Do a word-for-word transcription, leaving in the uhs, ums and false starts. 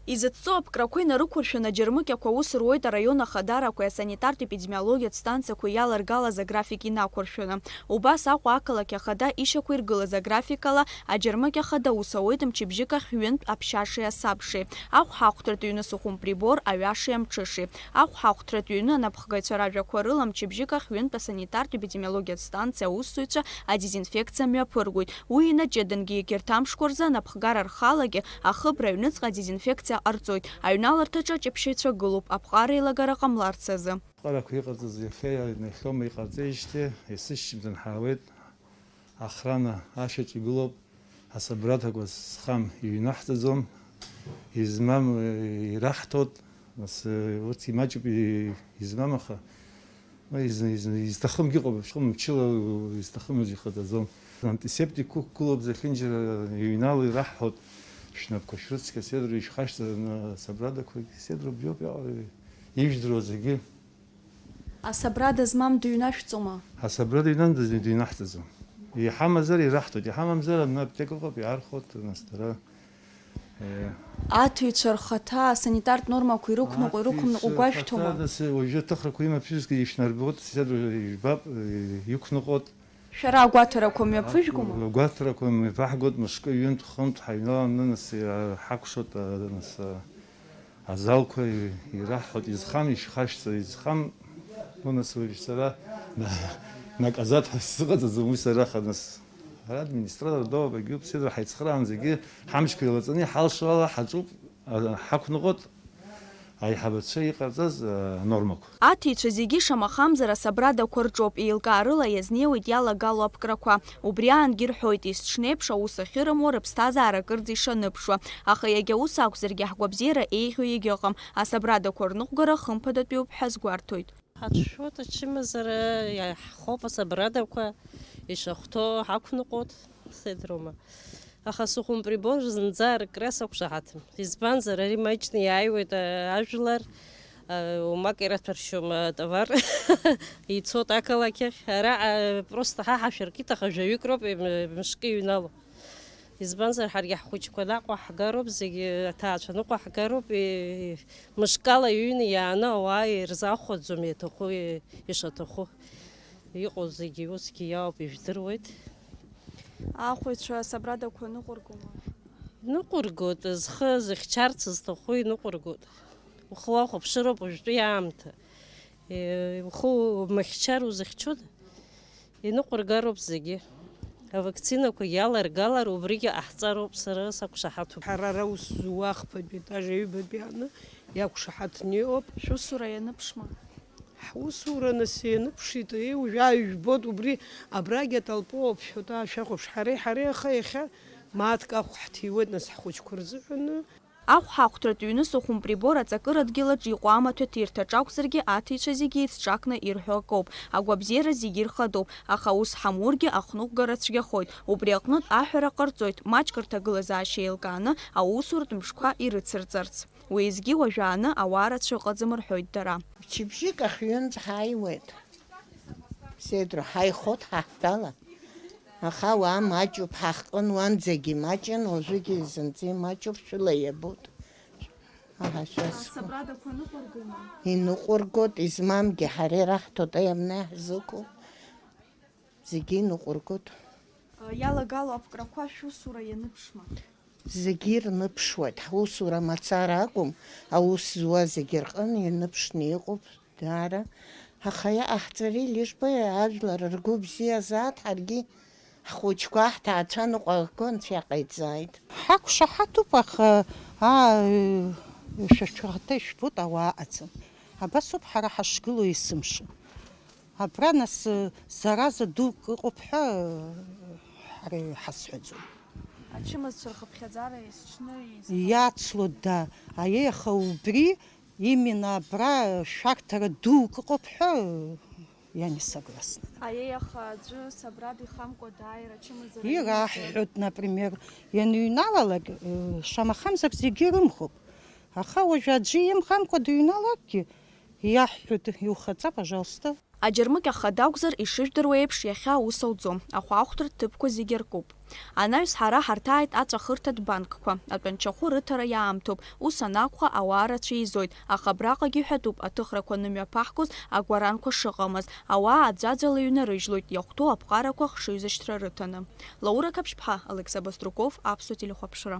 Изыдҵо аԥкрақәа инарықәыршәаны аџьармыкьақәа аус руеит араион ахадарақәеи асанитартә-епидемиологиатә станциақәеи иаларгалаз аграфик инақәыршәаны. Убас Аҟәа ақалақь ахада ишьақәиргылаз аграфик ала аџьармыкьа хада аус ауеит мчыбжьык ахь ҩынтә аԥшьашеи асабшеи, ахәҳахәҭратә ҩны сыхәымприбор аҩашеи амҽышеи. Ахәҳахәҭратә ҩны анапхгаҩцәа ражәақәа рыла мчыбжьык ахь ҩынтә асанитартә-епидемиологиатә станциа аусзуҩцәа адезинфекциа мҩаԥыргоит. Уи инаҷыдангьы егьырҭ амшқәа рзы анапхгара рхалагьы ахыбра аҩныҵҟа адезинфекциа ҟарҵоит. Аҩналарҭаҿы аҷаԥшьаҩцәа гылоуп, аԥҟара еилагара ҟамларц азы. Аԥҟарақәа иҟарҵаз иахьа ианахьоума иҟарҵеижьҭеи, есышьҭыбжьан ҳаауеит. Охрана ашьаҿ игылоуп, асабрадақәа зхам иҩнаҳҵаӡом, измам, э, ираҳҭоит, нас, э, урҭ имаҷуп, и-, измам, аха, ну, из-, из-, изҭахымгьы ыҟоуп, шәҟәы мчыла, э, изҭахымыз иҟаҵаӡом. Антисептик ықәгылоуп, зехьынџьара иҩнала ираҳҳәоит, шәнапқәа шәрыцқьа, седру ишәхашҭыз, ана-, асабрадақәагь, седру бжьоуп, иа-, ижәдыруа зегьы. Асабрада змам дыҩнашәҵома? Асабрада иҩнам дыз-, дыҩнаҳҵаӡом. Иҳамазар ираҳҭоит, иҳамамзар анаптека ыҟоуп, иаархәоит, нас дара, э, Аҭаҩцәа рхаҭа асанитартә нормақәа ирықәныҟәо, ирықәныҟәо Аҭаҩцәа гәашәҭома? Рхаҭа, нас, уажәы аҭыхрақәа имоуп, ԥшьышәгьы ишәнарбоит, седр ижәбап, э, иқәныҟәоит. Шәара агәаҭарақәа мҩаԥыжәгома? Агәаҭарақәа мҩаԥаҳгоит, мышкы, ҩынтә, хынтә ҳаҩналаны, нас, иа-, ҳақәшоит, а, нас, а, азалқәа ираҳҳәоит, изхам ишәхашҭӡа, изхам, ну, нас, уажә сара на-, наказать ҳәа сзыҟаҵаӡом, уи сара ха-, нас, ара администратор доуп, агьуп, седр ҳаицхраан зегьы ҳамчқәа еилаҵаны иҳалшо ала ҳаҿуп, а, ҳақәныҟәоит. Аиҳабацәа иҟарҵаз, э, анормақәа. Аҭаҩцәа зегьы шамахамзар асабрадақәа рҿоуп, еилкаарыла иазнеиуеит иалагало аԥкрақәа. Убри аангьы рҳәоит, есҽнеиԥш аус ахьырымуа, рыԥсҭазаара акырӡа ишаныԥшуа. Аха иагьа ус акәзаргьы, ҳгәабзиара еиӷьу егьыҟам, асабрадақәа рныҟәгара хымԥадатәиуп ҳәа азгәарҭоит. Ҳацәшәоит ачымазара, иаҳхоуп асабрадақәа, ишахәҭоу ҳақәныҟәоит, седрома. Аха сыхәымприбор зынӡа аркра сақәшаҳаҭым. Избанзар, ари маҷны иааиуеит, а, ажәлар, а, уамак ираҭәаршьом атовар. Ицоит ақалақь ахь. Ара, а, просто ҳа ҳашәыркит, аха жәаҩык роуп, м-, мышкы иҩнало. Избанзар, ҳаргьы ҳхәыҷқәа наҟ уаҳгароуп, зегьы аҭаацәа ныҟәаҳгароуп, и-, мышкала иҩны иааны ауаа ирзахәаӡом, иаҭаху, и-, ишаҭаху. Иҟоу зегьы усгьы иауп, ижәдыруеит. Ахәаҩцәа асабрадақәа ныҟәыргома? Иныҟәыргоит, зхы зыхьчарц зҭаху иныҟәыргоит. Ухы уахәаԥшыроуп уажәтәи аамҭа. Е, ухы умыхьчар узыхьчода? Иныҟәыргароуп зегьы. Авакцинақәагьы аларгалар, убригьы ҟаҳҵароуп, сара сақәшаҳаҭуп. Ҳара ара аус зуа ахԥатәи етаж аҩбатәи аҟны иақәшаҳаҭны иҟоуп. Шәусура ианыԥшма? Ҳусура нас ианыԥшит, еи, уажәы ижәбоит, убри абрагь атолпа ауп, шәоута шәахәаԥш, ҳареи ҳареи аха иахьа мааҭк ахә ҳҭиуеит, нас ҳхәыҷқәа рзыҳәаны. Ахәҳахәҭратә ҩны сыхәымприбор аҵакыра дгьылаҿ иҟоу амаҭәа ҭирҭаҿ акәзаргьы, аҭаҩцәа зегьы еицҿакны ирҳәо акоуп, агәабзиара зегьы ирхадоуп, аха ус ҳамургьы ахныҟәгара цәгьахоит, убри аҟнытә аҳәара ҟарҵоит, маҷк рҭагылазаашьа еилкааны аусуратә мшқәа ирыцырҵарц. Уеизгьы уажәааны ауаа рацәа ыҟаӡам рҳәоит дара. Мчыбжьык ахь ҩынтә ҳааиуеит. Седру ҳаихот ҳаҳҭала. Аха ауаа маҷуп, ҳахҟын уанӡагьы маҷын, уажәыгьы зынӡа имаҷуп, шәыла иабоит. Аҳа, шәасҳәа. Асабрадақәа ныҟәыргома? Иныҟәыргоит, измамгьы ҳара ираҳҭоит, аиамны иаҳзықәу. Зегьы иныҟәыргоит. Иалагало аԥкрақәа шәусура ианыԥшма? Зегьы ирныԥшуеит. Ҳусура мацара акәым, аус зуа зегьы рҟны иныԥшны иҟоуп, даара. Аха иаҟаҳҵари, лишь бы ажәлар ргәы бзиазааит, ҳаргьы ҳхәыҷқәа, ҳҭаацәа ныҟәахго Анцәа иҟаиҵааит. Ҳақәшаҳаҭуп, аха, аа, шәа шәхаҭа ишәбоит, ауаа ыҟаӡам. Абас ауп ҳара ҳашгылоу есымша. Абра нас, зараза дук ыҟоуп ҳәа, ҳара ҳазҳәаӡом. Ачымазцәа рхыԥхьаӡара есҽны еизгоуп. Иацлоит, да. Аиеи, аха убри, именно абра шәарҭара дук ыҟоуп ҳәа, я не согласна. Аиеи, аха аӡәы сабрада ихамкәа дааир ачымазара имазар? Ираҳҳәоит, например, ианыҩналалак, э, шамахамзар зегьы ирымхуп. Аха уажәы аӡәы имхамкәа дыҩналакгьы, иаҳҳәоит, иухаҵа, пожалуйста. Аџьармыкьа хада акәзар, ишыжәдыруа еиԥш, иахьа аус ауӡом, ахәаахәҭратә ҭыԥқәа зегьы аркуп. Анаҩс ҳара ҳарҭааит аҵәахырҭатә банкқәа, атәанчахәы рыҭара иаамҭоуп, ус анакәха, ауаа рацәа еизоит, аха абраҟагьы ҳәатәуп аҭыхрақәа анымҩаԥаҳгоз агәаранқәа шыҟамыз, ауаа аӡәаӡәала иҩнарыжьлоит, иахәҭоу аԥҟарақәа хшыҩзышьҭра рыҭаны. Лаура Қаԥшьԥҳа, Алықьса Баструков, Аԥсуа телехәаԥшра.